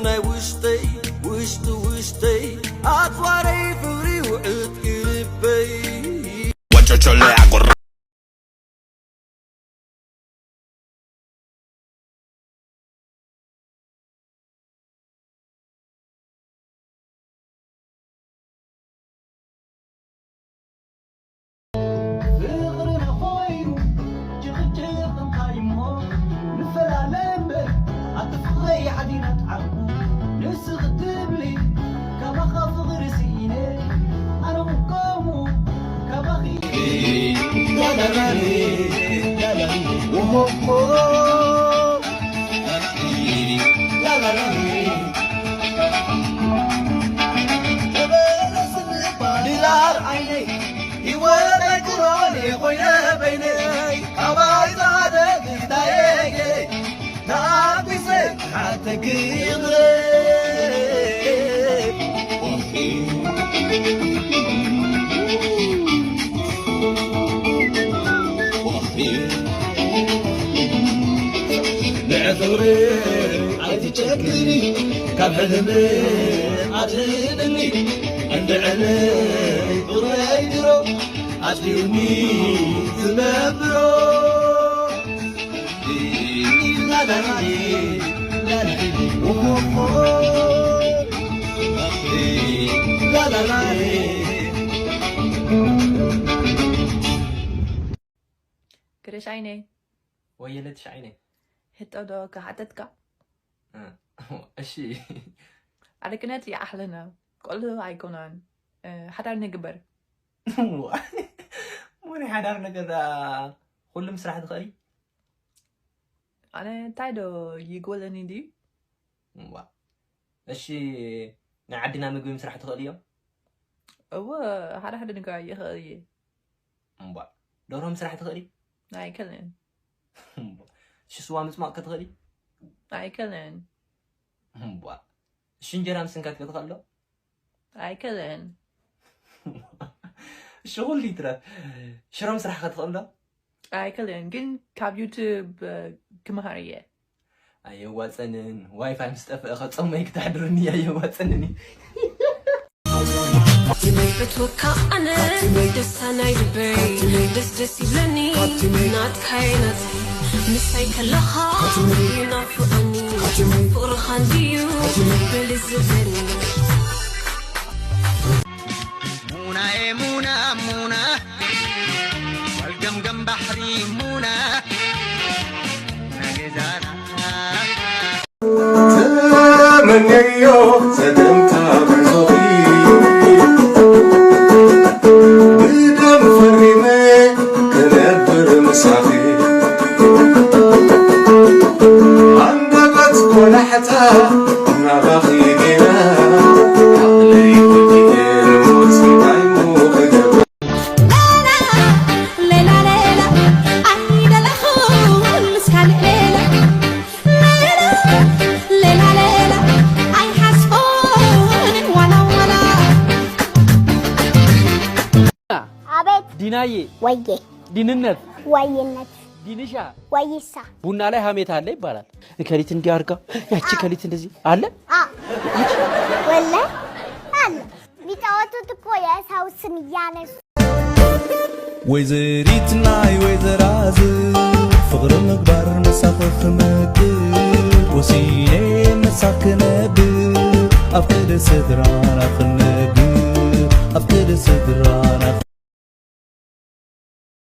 ናይ ውሽጠይ ውሽጢ ውሽጠይ ኣጽዋረይ ፍቕሪ ውዕጥቂ ልበይ ወጨጨለ ኣጎራ ፍቕርና ኮይኑ ጭቕጭቕ እንታይ እሞ ንፈላለ እምበር ኣቲ ፍቕረይ ሓዲና ትዓርቁ ንስኺ ትብሊ ካባኻ ፍቕሪ ስኢነ ኣነ እውን ከምኡ ካባኺ ላላላሊ ላላሊ ወሆሆ ላላላሊ ድራር ዓይነይ ህይወተይ ክሮን ኮይነ በይነይ ኣባይ ጻዕደ ግታየየ ተኣቢሰ ሓተኪ ንዕፍሪ ኣይትጨክኒ ካብ ሕልሚ ኣድሕንኒ እንድዕኒ ፍቕረይ ድሮ ኣድልዩኒ ዝነብሮ ግርሽ ዓይነይ ወየለ ትሽዓይነ ህጠ ዶ ክሓተትካ እሺ ኣደክነት ይኣሕለና ቆልዑ ኣይኮናን ሓዳር ንግበር ሞኒ ሓዳር ነገር ኩሉም ስራሕ ትኽእል ኣነ እንታይ ዶ ይጎለኒ ድዩ እዋ እሺ ናይ ዓድና ምግቢ ምስራሕ ትኽእል እዮም እወ ሓደ ሓደ ነገር ይኽእል እየ እምቧ ደርሆ ምስራሕ ትኽእል እዩ ኣይክእልን እሺ ስዋ ምፅማቕ ከትኽእል እዩ ኣይክእልን እምቧ እሺ እንጀራ ምስንካት ከትኽእል ዶ ኣይክእልን እሺ ኩሉ ይትረፍ ሽሮ ምስራሕ ከትኽእል ዶ ኣይክእልን ግን ካብ ዩቱብ ክመሃር እየ ኣየዋፀንን ዋይፋይ ምስ ጠፍአ ከፀመይ ክተሕድርኒ ኣየዋፀንን እዩ በትወካ ኣነ ደስታ ናይ ልበይ ደስ ደስ ይብለኒ ናትካይ ናት ምሳይ ከለኻ ይናፍቐኒ ፍቕርኻ እንድዩ በሊ ዝበኒ ሙናዬ ሙና ሙና ወልገምገም ባሕሪ ሙና ናገዛና ተመነዮ ዘደምታ ጉዕዞኺ ብደም ፈሪመ ክነብር ምሳኺ ኣንደበት ቆላሕታ ናባኺ ጌና ዓቕለይ ወዲኤ ንሞት እንታይ ሞ ክገብር አቤት ዲናዬ ወዬ ዲንነት ወይነት ዲንሻ ወይሳ ቡና ላይ ሀሜት አለ ይባላል። እከሊት እንዲህ አድርጋ ያቺ ከሊት እንደዚህ አለ አ ወለ አለ የሚጫወቱት እኮ የሰው ስም እያነሱ ወይዘሪት ናይ ወይዘራዝ ፍቕሪ ምግባር ምሳኺ ክመግብ ወሲነ ምሳኺ ክነብር ኣብ ክደ ስድራና ክነብር ኣብ ክደ ስድራና